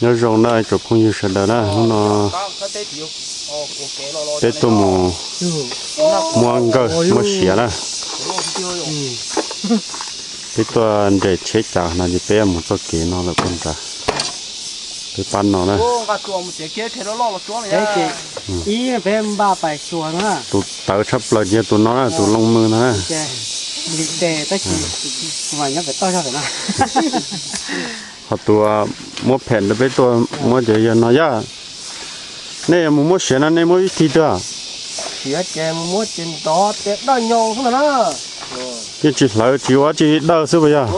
Nyob zoo na tsoom phooj ywg sawv daws na, hnub no peb tuaj mus muab nkawj muab siav na. Peb tuaj nres tsheb cas no ces peb mus txoj kev no lawm puag nrad. Peb pab no na. Tus tawv tshaj plaws ces tus no na, tus loo mws no na. Ho tus muab phem rau peb tuaj muab ces yog no yaj. Nej yuav mus muab siav no nej muab vib tig twg? Yeej tsis hlawv tsis ua tsis dawj xwb puas yog?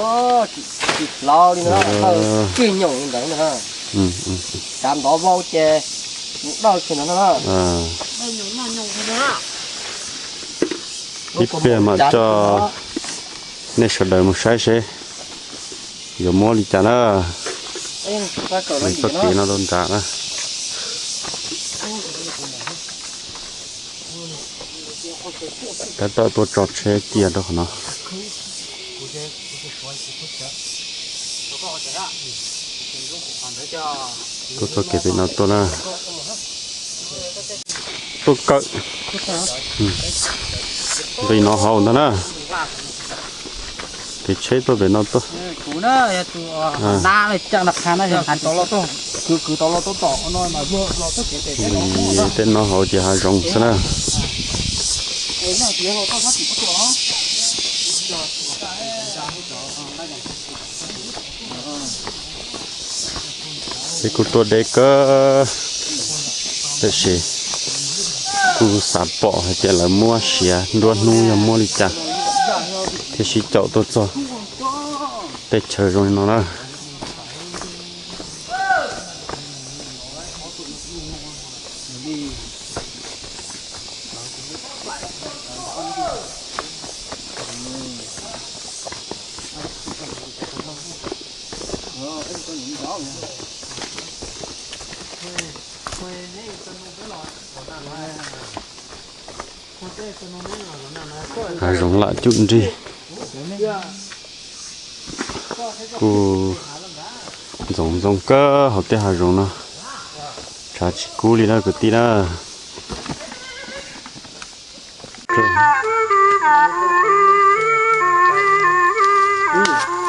Ib pliag mam coj nej sawv daws mus saib seb yuav muab li cas na. Txoj kev no rau nrad na. Tab tom tuaj tso tsheb cia rau qhov no. Tuaj txoj kev pem no tuaj na. Tuaj kawm nqis no hauv ntag na. Kev tsheb tuaj pem no tuaj. Tej no hauv ces hav zoov xwb na. Peb kuj tuaj deb kawg, tiam sis kuj xav pom hais tias lawv muab siav nruab hnub yog muab li cas, thiaj sib caum tuaj txog tej chaw zoo li no na. Hav zoov lam cum nrig. Kuj ntxoov ntxoo kawg hauv tej hav zoov no, tshav tsis kub li na kwv tij na.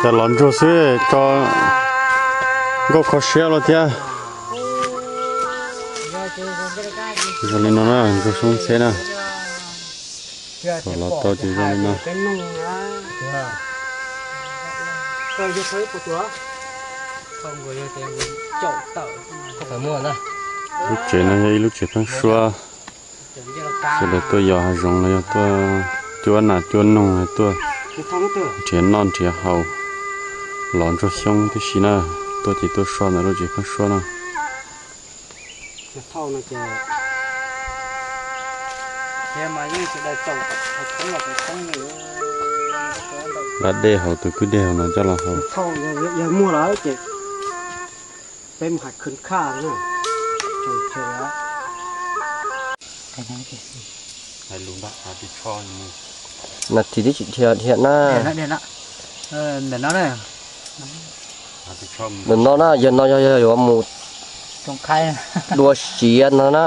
Cas los ntsuag xwb tso nkauj kho siab los thiab. Zoo li no na, ntsuag xyoob ntxheb na. Thaum los tau ces zoo li no. Lub tsev no yog ib lub tsev pheeb suab. Sawv daws tuaj yos hav zoov los yog tuaj cuab nas cuab noog, tuaj nrhiav noj nrhiav haus, los ntsuag xyoob tib si na. Tuaj ces tuaj so ntawm lub tsev pheeb suab no. Dab dej haus, tus kwj dej haus no coj los haus. Nas this twb tsis dhia dhia na. Ntawm no na, yog no yog yuav mus dua siav no na.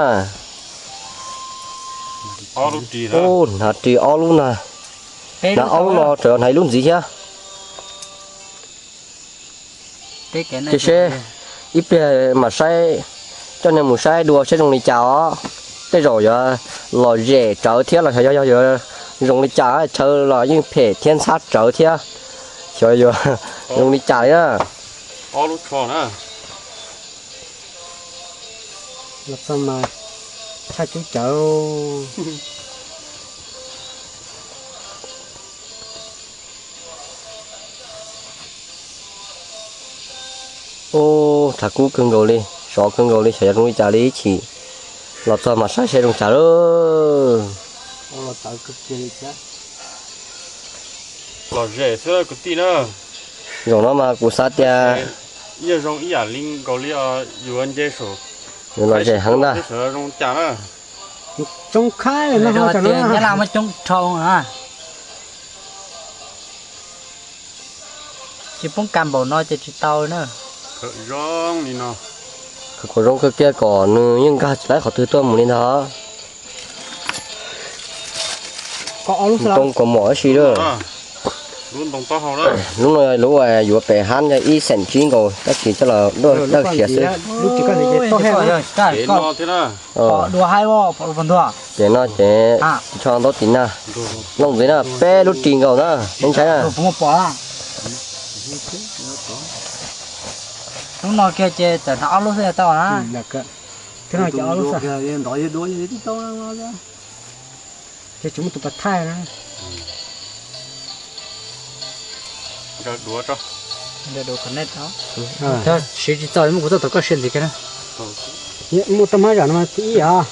Ub, hnav ris ob lub na. Hnav ob lub no, hnav ib lub ntxiv thiab. Ces seb ib pliag mam saib, coj nej mus saib dua seb zoo li cas os. Tej zaum yuav lom zem tsawv thiab los xyov yog yuav zoo li cas, chaw los yeej phem thiab ntxhab tsawv thiab, xyov yuav zoo li cas li na. Los txog mas tshaj cub cawv. Ub, tshav kub kawg nkaus li, sov kawg nkaus li, xyov yog zoo li cas li ib chim. Los txog mas saib seb zoo cas lawm. Los zem xwb kwv tij na. Zaum no mas kuv xav tias yeej zoo ib yam li nkaus li yus nce saum, los zem heev ntag. Zoo cas na. Coob khaib no, Nyab Laj muab coob dhau na. Tsis poob kas npaum no ces tsis tau na. Khawm zoo kawg kiag kom nws yeej nkag tsis laib qhov twg tuaj mus li ntag. Ntoo kaus mom tab sis lawm. Lub no yog lub yuav pem hab yog ib xeem tsib nkaus tab sis coj los dawj siav xwb. Ces no ces ntsho ntaub tim na, looj ntxiv na, peb lub ris nkaus na, nej ntshai na. Lub no kiag ces tawm hnav ob lub xwb tau na. Ces tsis muaj tus pas thaij na. Siv tsis txog, muab kuv tuaj tom koj sia ntxiv kiag na. Muaj rau hmab zam no mas thib ib os.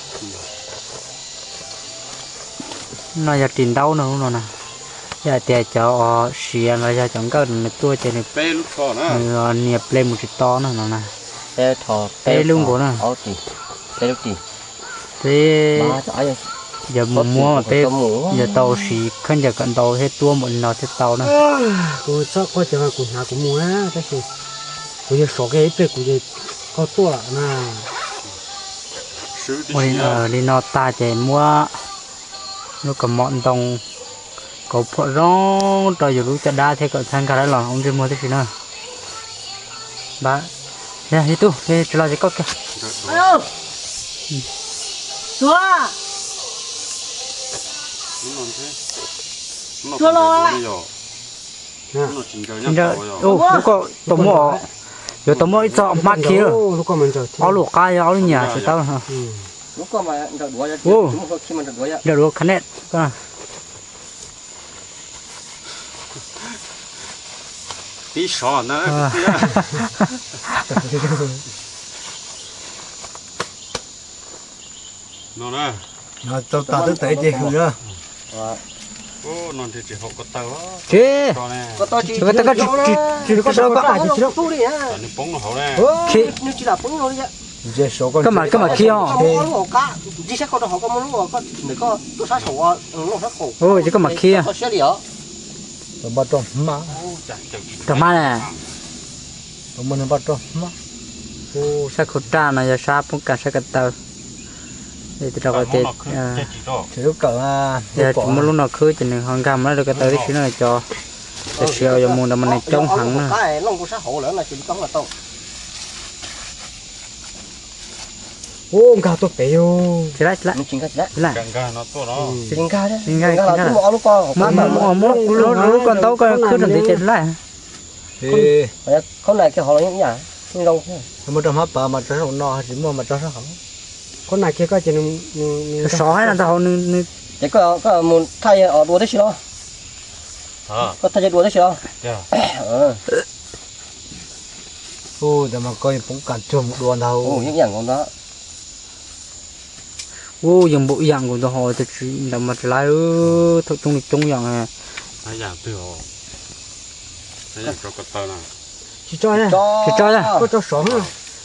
No yog ris ntaub no, lub no na. Yog hais tias cov siav los yog cov nkawj nws tuaj ces nws nias ple mus tsis to na no na. Peb lub nkaus na. Peb yog mus muab mas peb yuav tau siv khaub ncaws kom ntau thiab tuab npaum li no thiaj tau na. Kuv txhob quaj ces kuv hnav kuv mus na, tab sis kuv yog sov kiag ib pliag kuv ces koj tuaj lawm na. Ua li no tag ces muab lub kaus mom ntoo kauv phom zoo rau yus lub caj dab thiab kom txhaj nkag dab los ua ntsej muag tib si na. Yog ib tug tsis los ces koj kiag. Lub ko tau muaj, yuav tau muaj ib txoj hmab khi, ob lub qab yog ob lub nyiam tsis tau. Nraim duav khav nej. Tib sov na. Tau tas twb tawm ces hws na. Tsis, koj tsis, tsis, tsis, tsis, koj mam, koj mam khi os. Ces koj mam khi. Rau hmab na. Sab khau raj no yog sab poob kas sab ko taw. Rau qhov tias yog tsis muaj lub no khwb ces nws ho nkag mus rau ko taw tib si no cov, cov siav uas yuav mus ntawd mas nws coob heev na. Nkag tuaj pem yus. Tsis laib, tsis laib. Muab, muab lub ko ntaub ko khwb rau ntawd ces laib. Khaub nai kiag hauv los yeej ib yam, yeej zoo thiab. Muaj rau hmab pav mas tso sab hauv no, tsis muaj mas tso sab hauv. Khaub nai kiag koj ces nws sov hab no tau hauv nws. Ces koj, koj mus thaij os dua tib si los? Koj thaij dua tib si los? Ua ntawd mas koj yeej poob kas cuag mus dua ntag. Yeej ib yam nkaus ntag. Ua yeej npaum ib yam nkaus ntag hos, tab sis ntawd mas tsis laib, thaum coob li coob yam. Tsis tso, tsis tso, koj tso sov.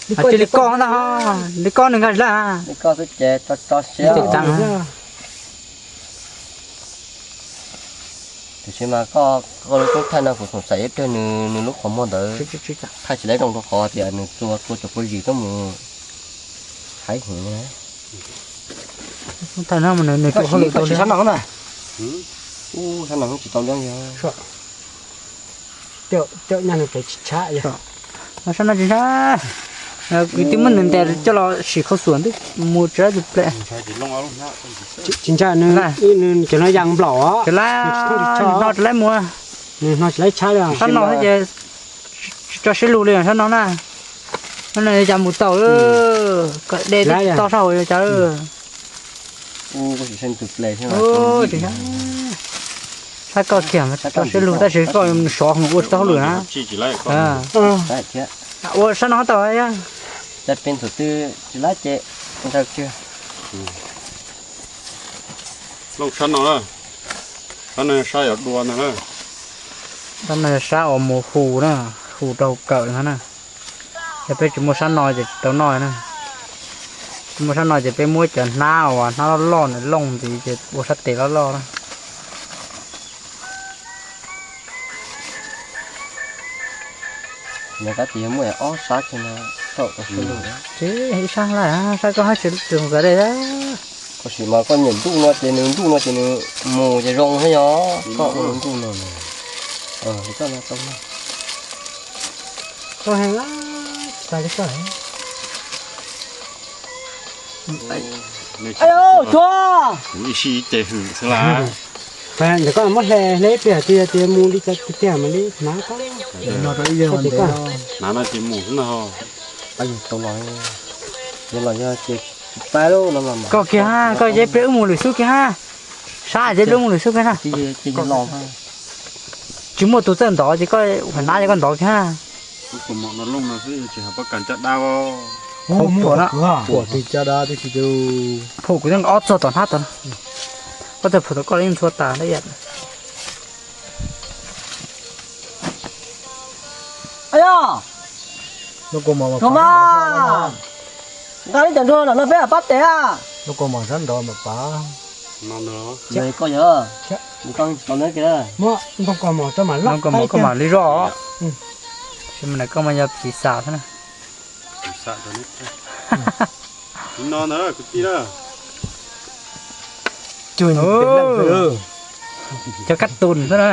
Cia li koj ntag, li koj nws nkag tsis laib. Li koj xwb ces tso tso siab. Tiam sis mas koj, koj lub tub thaij no kuv xoom xaim ib pliag nws, nws lub qhov muag ntawd thaij tsis laib zoo rau qhov tias nws tua, tua cov kua zis tuaj mus haib heev na. Thaij no mas nws, nws tua hauj lwm tau li sab no na. Ub, sab no tsis tau li. Sab no tsis ntshai, kwv tij muab nws ntes coj los sim khau xuam twb mus tsis laib tus ple. Tsis ntshai, nws cov no ya nplaum os. Tsis laib, nws hno tsis laib mus. Nws hno tsis laib tshab li. Sab no thiab ces tsis tso siab lug li sab no na. Sab no cas mus tau, kom de tib tsis tau sab hauv cas. Saib koj kiag mas tso siab lug tab sis koj sov mus ua tsis tau hauj lwm na. Ua sab no tau. Tsis laib ces ntaw kiag. Looj sab no, sab no sab yuav dua ntag na. Sab no sab uas mus hu na, hu rau kawm ntag na. Yog peb tsis muaj sab no ces tsis tau noj na. Tsis muaj sab no ces peb muab cov hnab uas hnab loj loj na, looj ntxiv ces ua sab tes loj loj na. Nyob tab sis yog muaj ob sab ces no tau tau sab lug. Tsis ib sab laj, sab koj hab tsis tsis zoo xav dej. Koj sim mas koj nyiam ntuj no ces nws ntuj no ces nws mus ces zoo thiab yog koj ua ntuj no. Koj no tau no. Koj heev tas li koj. Ayo, tsua. Kuv ib sij ib ce hwm xwb las. Ntawm koj muab hle hle ib pliag tiag tiag mus li cas tiag mas li hnav koj. Hnav no ces mus xwb no. Koj kiag ha, koj yeb peb wb mus lwm xub kiag ha. Sab yeb dub mus lwm xub kiag na. Tsis muaj tus txawj ntov ces koj hnav ces koj ntov kiag ha. Phuam no, phuam no. Phuam kuv ob txog tom hnab tom no. Koj txawm phuam tom koj yeej ntxhua tas. Ayo, Thov mas, nqa li cov nruag no peb pab tes a. Koj yog, koj mas li zoj. Koj mas yog piv xam xwb na. Cov kab tus xwb na.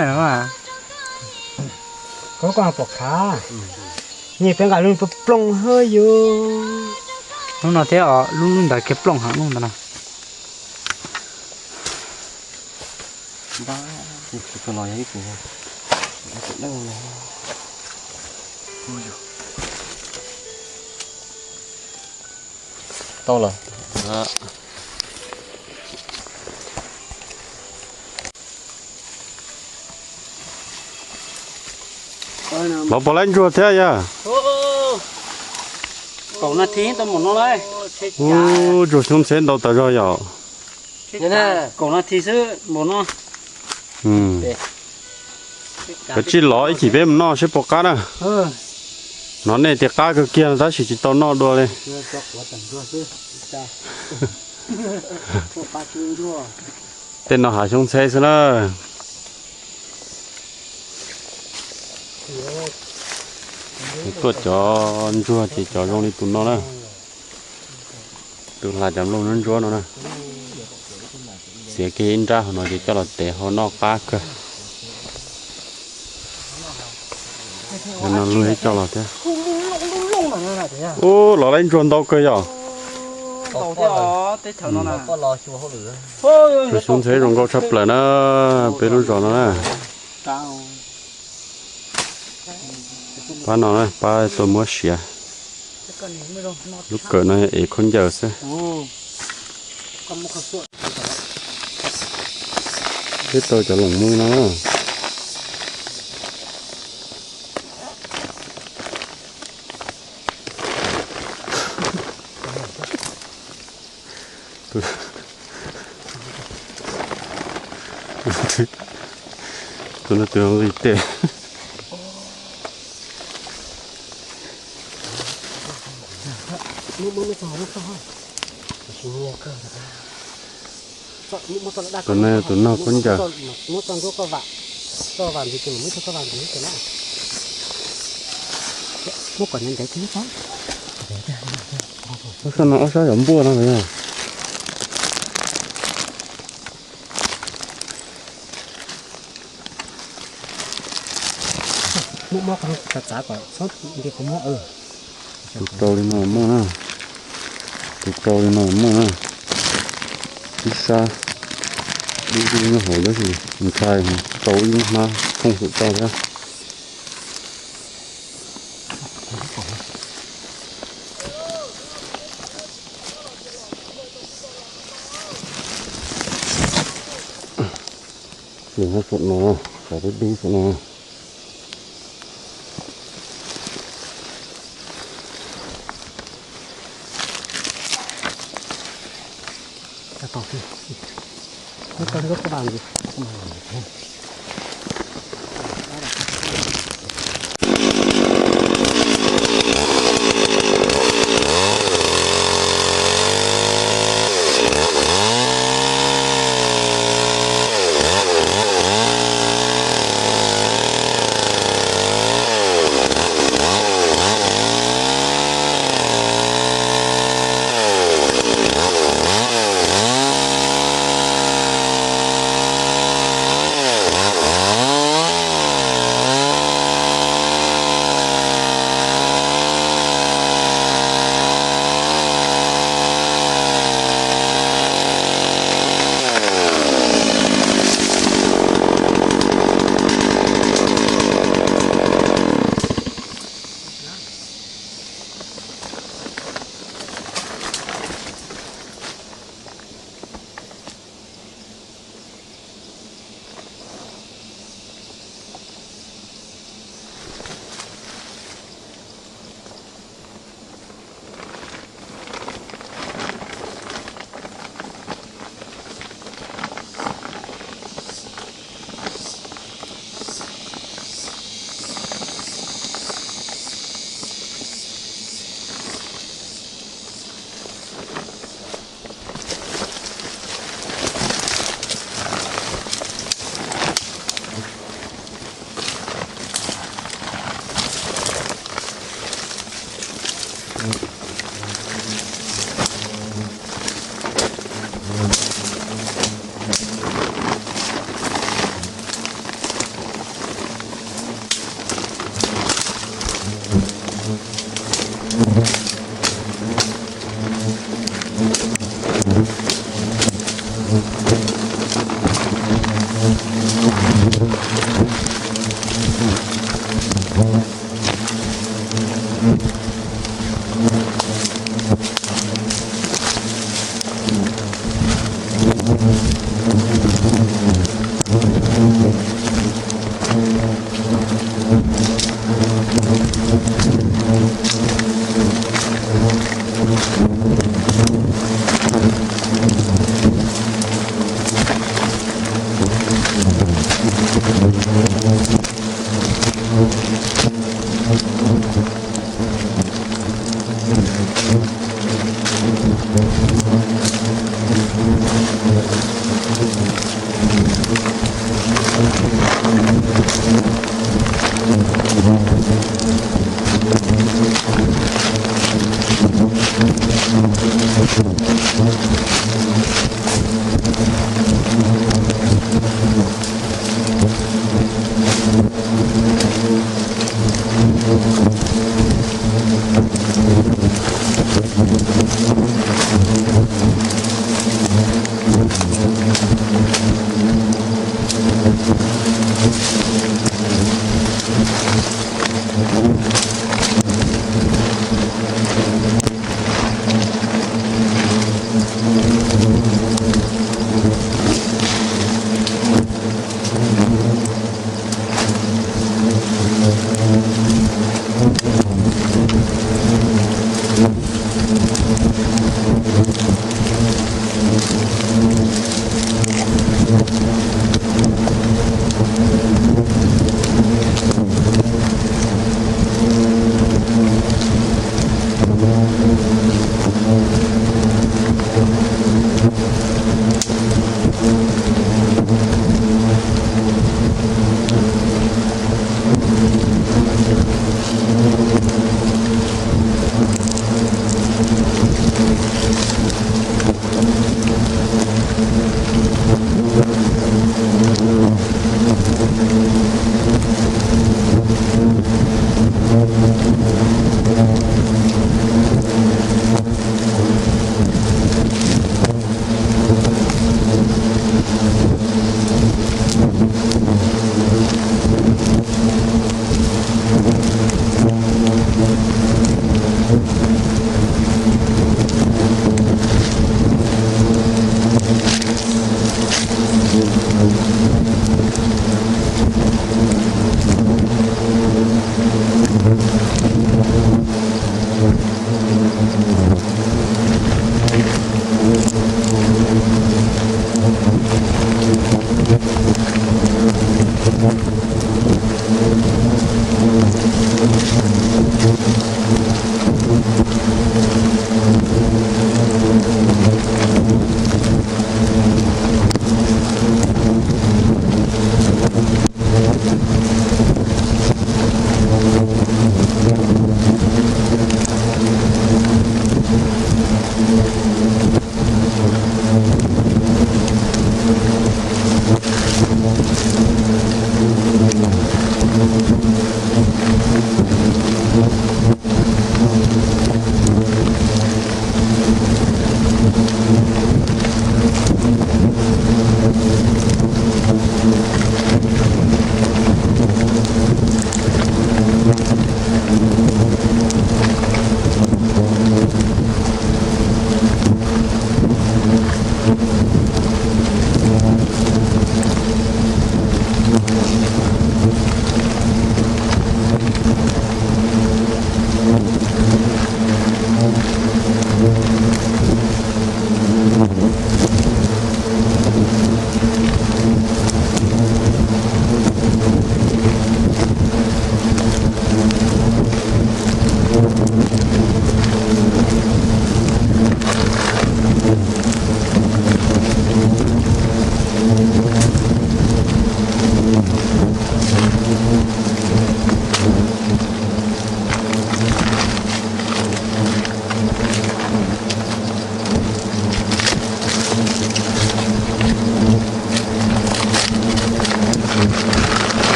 Koj pom khav, nyias peb nqa lub plooj hab yus. Lub no thiab os, lub ntawd kiag plooj heev lub ntawd na. Tau lawm. Los puas laib ntsuag thiab yog? Kaum nas this tau npaum no lauj. Ub, ntsuag xyoob ntxheb ntau tas zog yom. Kaum nas this xwb npaum no. Kav tsij los ib chim peb mus noj seb puas qab na. Hnov nej tias qab kawg kiag tab sis tsis tau noj dua li. Tej no hav xyoob ntxheb xwb na. Tuaj cov ntsuag ces cov zoo li tus no na. Tus hla cov nplooj ntsuab ntsuab no na. Txiav kiag ib nrab hauv no ces coj los tev hau noj qab kawg. No luag ib coj los thiab. Ub, los laib ntsuag ntau kawg yom. Tus xyoob ntxheb zoo nkauj tshaj plaws na, peb lub zos no na. Pab no na, pab tuaj muab siav. Lub kawm no es khaub ncaws xwb. Peb tau cov loos mu no. Tus no tus nqis tes. Tus no tus nog khaub ncaws. Ob sab no ob sab yog npuaj no yog. Tus rau li no muaj na. Tus rau li no muaj na. Ib sab dub dub nyob hauv tab sis ntshai, rau ib lub hnab thooj hwm tau thiab. Lwm no saum no, cov dub dub saum no.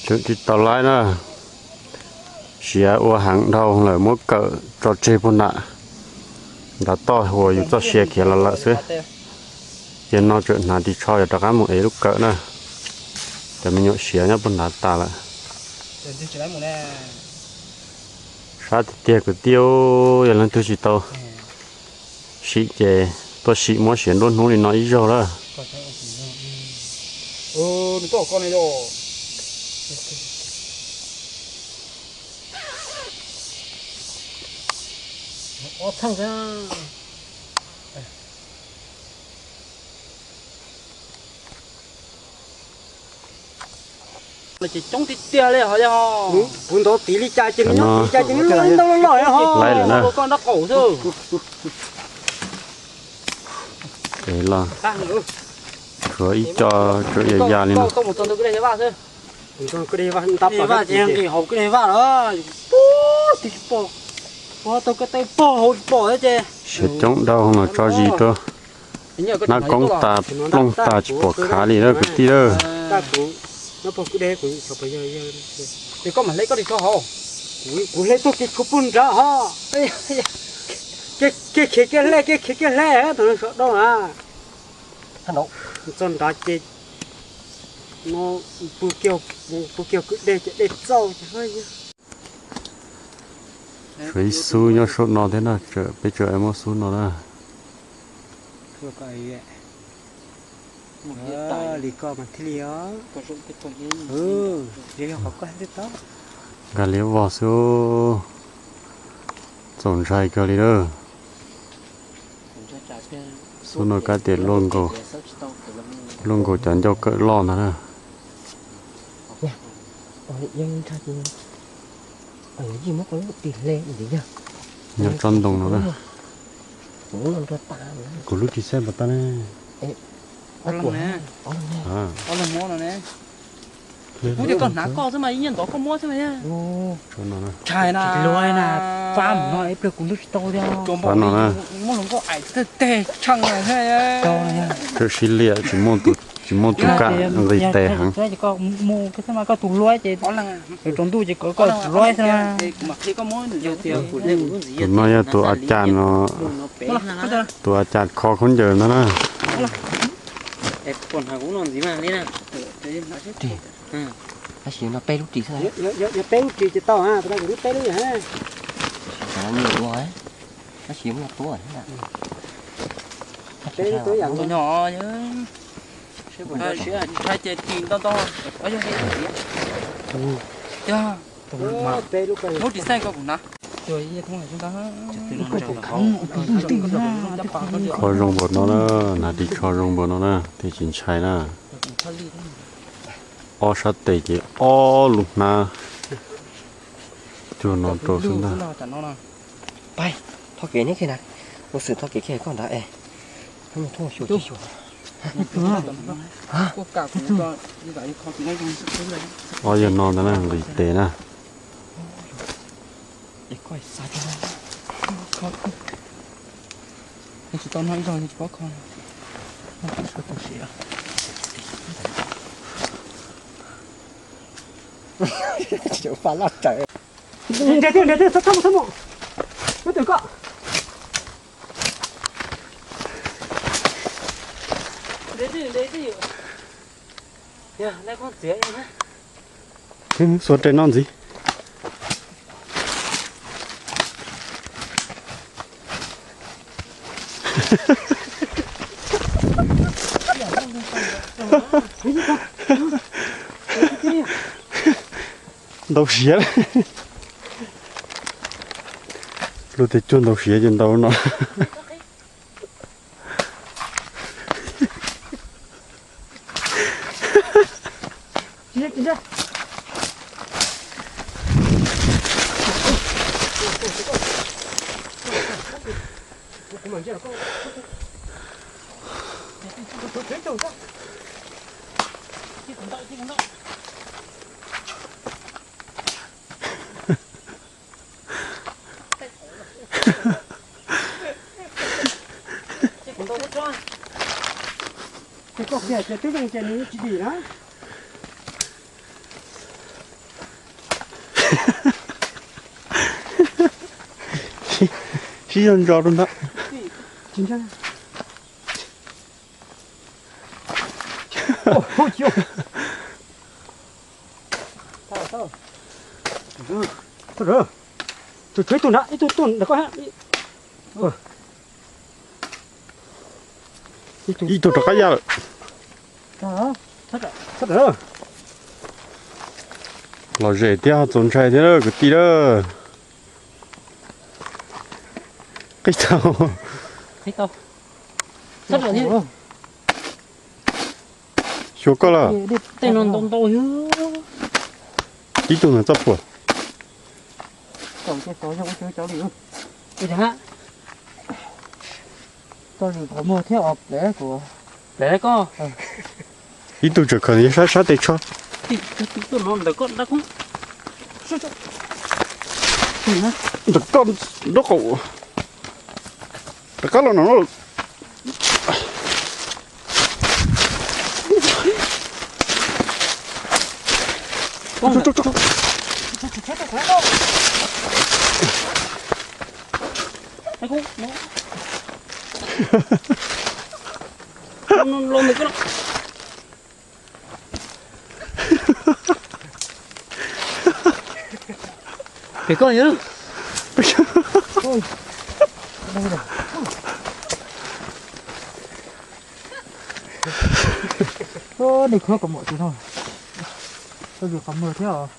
Tseem tsis tau laib na, siav ua heev dhau lawm, muab kawm tso tseg puag nram nrad toj uas yus txoj sia khiav los lawm xwb. Ces no tseem hnav ris tsho yog rov qab mus ev lub kawm na. Cov me nyuam siav nyob puag nrad tas lawm. Sab tiag tiag kwv tij, yog leej twg tsis tau sim ces tuaj sim muab siav nruab hnub li no ib zaug lawm. Ces coob tiag tiag li ho yog. Kuv ntov tiv li cas ces nws nyob tiv li cas ces nws ntau loj loj ho. Laib lawm na. Koj nrab qaum xwb. Los tshuav ib co tseem ya ya li no. Vaj ces nqis hauv kwj deg vaj los pub tib tsis pom, ua tau kwj deg pog hauv tsis pom ces. Siav coob dhau los tso zis rau. Nab koob tas plooj tas tsis pom khav li lawm kwv tij lawm. Ces koj mam hle koj ris tsho hauv. Kuv hle txoj kev tshuav puag nrad ho. Kev khiav kev hle, kev khiav kev hle, thaum no sawv daws na. Txog nrad ces no pw kiag kwj deg ces dej txauj ces. Tshuav ib xub nyob saum no thiab na, peb tseem muab xub no na. Li ko mas thiaj li os. Yog yog qhov ko thiaj tau. Nkag liab vog xwb, txaus ntshai kawg li na. Xub no kab tias luaj nkaus cov ncauj kawm loj ntag na. Nyob tsob ntoo no na. Kuv lub ris xaj puas tau ne? Kuv tias koj hnav koj xwb mas ib nyuag ntov koj muab xwb mas. Tshais na, fab mus no ib pliag kuv lub tsis tau thiab. Fab no na. Muab hluas nkauj aim teg tshee na. Txawm sib liam tsis muaj tus kam nqis tes heev. Koj tus luab ces yuav tsaus ntuj ces koj tus luab xwb na. Tus no yog tus a cas no, tus a cas kho khaub ncaws no na. Tab sis no peb lub ris xwb. Yog peb lub ris ces tau, kuv lub peb lub yog. Tab sis muaj tuab. Peb lub tuab yam no. Ntxhais ces ris ntau ntau. Yog, lub ris xaj ko kuv hnav. Kho zoo npaum no na, hnav ris tsho zoo npaum no na, thiaj tsis ntshai na. Ob sab tes ces ob lub hnab. Cuag no rau xwb ntag. Pab, thov kev neb kiag na, ua xwm thov kev kiag koj ntawd es. Ob yog no ntag na, nqis tes na. Nres twb, nres twb, txhob mus, txhob mus. Muab twm koj. Xuas tes no ntxiv. Ntau siav. Luag tias cuag ntau siav ces ntau no. Ces koj qhia ces twb zeej ces nws tsis dim na. Sib zog ntso rau ntawd. Tus tshuav ib tug na, ib tug tuaj ntawm koj. Ib tug rov qab ya lawm. Los zem thiab ho txaus ntshai thiab kwv tij lawm. Qib tau. Xyuas koj lawm. Tej no ntau ntau. Ib tug ntawm txoj puam. Ib tug tseem khaws sab sab tes tsho. Ntawm koj nraub qaum. Rov qab los no. Pem koj yog. Nej khuab kom muaj tus no, koj yuav qhov muag thiab os.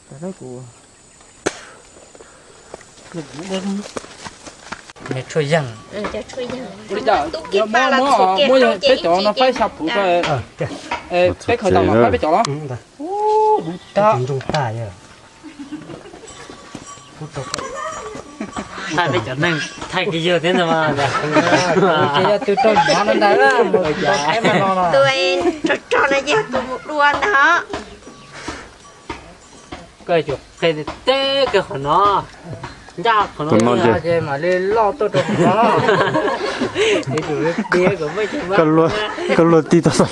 Muaj, muaj peb cov no faib xya puv rau. Peb khaws tau mas faib peb cov los. Ntag. Thaij peb cov neeg thaij kiag yawg thiab ntag mas. Ces yog tus rog hnov no ntag, mus tus rog qheb mas no no. Tus rog rog no yog tus mus dua ntag. Koj yuav tsum qhia teb kawg qhov no, ncaj qhov no ces mam li loj tuaj rau qhov no. Yuav tsum piav kom muaj cov vaj. Koj luag ti tau tau.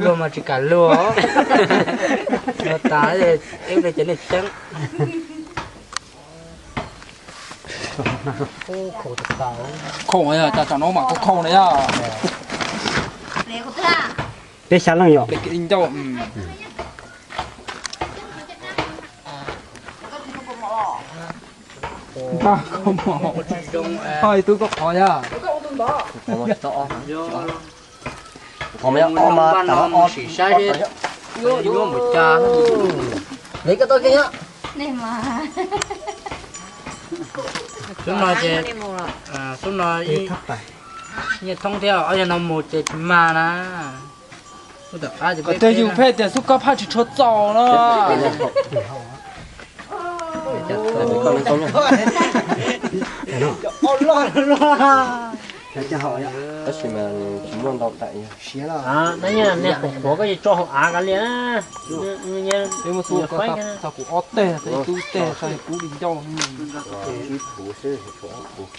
Luag mas tsis kam luag. Luag tas ib pliag ces nej tseeb. Khoom, cov no mas koj khoom na yog. Peb xya leej yom. Tub koj qhov yog. Sim saib seb yuav mus cas. Lev koj tau kiag nyob. Xub no ces, xub no nyiaj thoob thiab, ob yog no mus ces tsis mag na. Kom tias yus pheej tias xub koj phaj tsis tshua txaus no. Tab sis mas tsis muaj ntau daim. Siav los. Niag qhuav qhuav koj tsis tso hauv av kav liam. Peb muab xub koj tau kuv ob teg, ib tug teg, tso kuv li ncauj. Ib puv xwb, tshuav ob puv.